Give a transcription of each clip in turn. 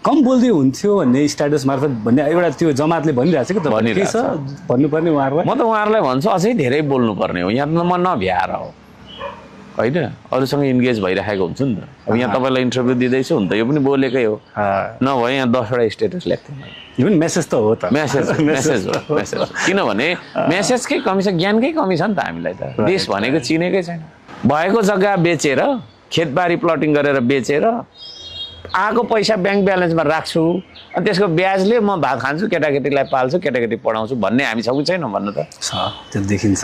कम बोल्दै हुन्थ्यो भन्ने स्ट्याटस मार्फत भन्ने एउटा त्यो जमातले भनिरहेको छ कि त के छ भन्नुपर्ने उहाँहरूलाई म त उहाँहरूलाई भन्छु अझै धेरै बोल्नुपर्ने हो यहाँ त म नभ्याएर हो होइन अरूसँग इन्गेज भइराखेको हुन्छु नि त अब यहाँ तपाईँलाई इन्टरभ्यू दिँदैछु नि त यो पनि बोलेकै हो नभए यहाँ 10वटा स्टेटस लेख्थेँ इभन मेसेज त हो त मेसेज हो किनभने मेसेजकै कमी छ ज्ञानकै कमी छ नि त हामीलाई त देश भनेको चिनेकै छैन भएको जग्गा बेचेर खेतबारी प्लटिङ गरेर बेचेर आएको पैसा ब्याङ्क ब्यालेन्समा राख्छु अनि त्यसको ब्याजले म भात खान्छु केटाकेटीलाई पाल्छु केटाकेटी पढाउँछु भन्ने हामी छौँ छैन भन्नु त त्यो देखिन्छ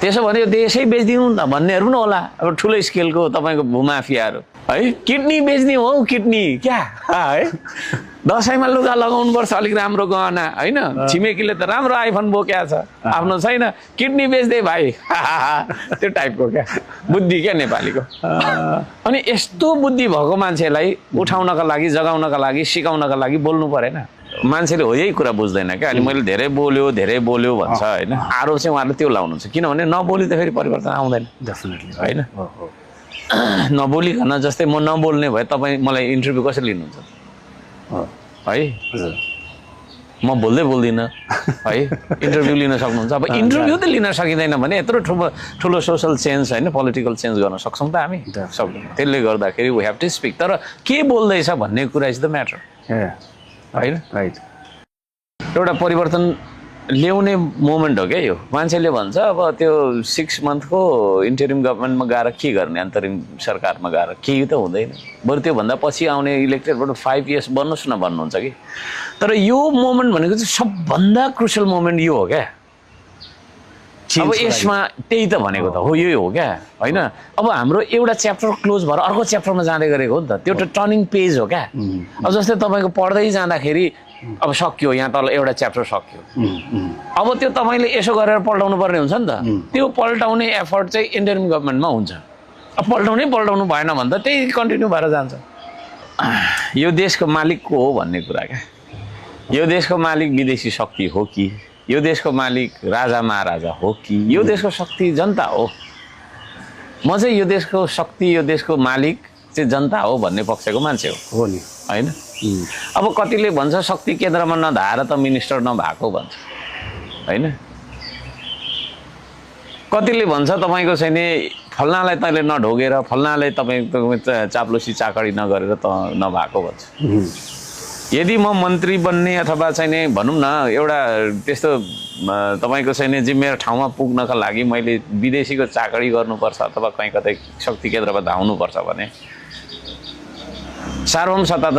त्यसो भने यो देशै बेचिदिउँ त भन्नेहरू पनि होला अब ठुलो स्केलको तपाईँको भूमाफियाहरू है किडनी बेच्ने हो किडनी क्या है दसैँमा लुगा लगाउनुपर्छ अलिक राम्रो गहना होइन छिमेकीले त राम्रो आइफोन बोक्या छ आफ्नो छैन किडनी बेच्दै भाइ त्यो टाइपको क्या बुद्धि क्या नेपालीको अनि यस्तो बुद्धि भएको मान्छेलाई उठाउनका लागि जगाउनका लागि सिकाउनका लागि बोल्नु परेन मान्छेले हो यही कुरा बुझ्दैन क्या अनि मैले धेरै बोल्यो भन्छ होइन आरोप चाहिँ उहाँले त्यो लाउनुहुन्छ किनभने नबोली त फेरि परिवर्तन आउँदैन डेफिनेटली होइन नबोलिकन जस्तै म नबोल्ने भए तपाईँ मलाई इन्टरभ्यू कसरी लिनुहुन्छ है म बोल्दिनँ है इन्टरभ्यू लिन सक्नुहुन्छ अब इन्टरभ्यू त लिन सकिँदैन भने यत्रो ठुलो सोसल चेन्ज होइन पोलिटिकल चेन्ज गर्न सक्छौँ त हामी सक्दैनौँ त्यसले गर्दाखेरि वी हेभ टु स्पिक तर के बोल्दैछ भन्ने कुरा इज द म्याटर होइन राइट एउटा परिवर्तन ल्याउने मोमेन्ट हो क्या यो मान्छेले भन्छ अब त्यो 6 मन्थको इन्टरिम गभर्मेन्टमा गएर के गर्ने अन्तरिम सरकारमा गएर केही त हुँदैन बरु त्योभन्दा पछि आउने इलेक्टेडबाट 5 इयर्स बन्नुहोस् न भन्नुहुन्छ कि तर यो मोमेन्ट भनेको चाहिँ सबभन्दा क्रुसियल मोमेन्ट यो हो क्या अब यसमा त्यही त भनेको त हो यही हो क्या होइन अब हाम्रो एउटा च्याप्टर क्लोज भएर अर्को च्याप्टरमा जाँदै गरेको हो नि त त्यो त टर्निङ पेज हो क्या अब जस्तै तपाईँको पढ्दै जाँदाखेरि अब सक्यो यहाँ तल एउटा च्याप्टर सक्यो अब त्यो तपाईँले यसो गरेर पल्टाउनु पर्ने हुन्छ नि त त्यो पल्टाउने एफर्ट चाहिँ इन्डियन गभर्मेन्टमा हुन्छ अब पल्टाउनु भएन भने त त्यही कन्टिन्यू भएर जान्छ यो देशको मालिक को हो भन्ने कुरा क्या यो देशको मालिक विदेशी शक्ति हो कि यो देशको मालिक राजा महाराजा हो कि यो देशको शक्ति जनता हो म चाहिँ यो देशको शक्ति यो देशको मालिक चाहिँ जनता हो भन्ने पक्षको मान्छे हो नि होइन अब कतिले भन्छ शक्ति केन्द्रमा नधाएर त मिनिस्टर नभएको भन्छ होइन कतिले भन्छ तपाईँको चाहिँ नि फल्नालाई तैँले नढोगेर फल्नालाई तपाईँको चाप्लोसी चाकडी नगरेर त नभएको भन्छ यदि म मन्त्री बन्ने अथवा चाहिँ नि भनौँ न एउटा त्यस्तो तपाईँको चाहिँ नि जिम्मेवार ठाउँमा पुग्नका लागि मैले विदेशीको चाकडी गर्नुपर्छ अथवा कहीँ कतै शक्ति केन्द्रमा धाउनुपर्छ भने सार्वभौम सत्ता त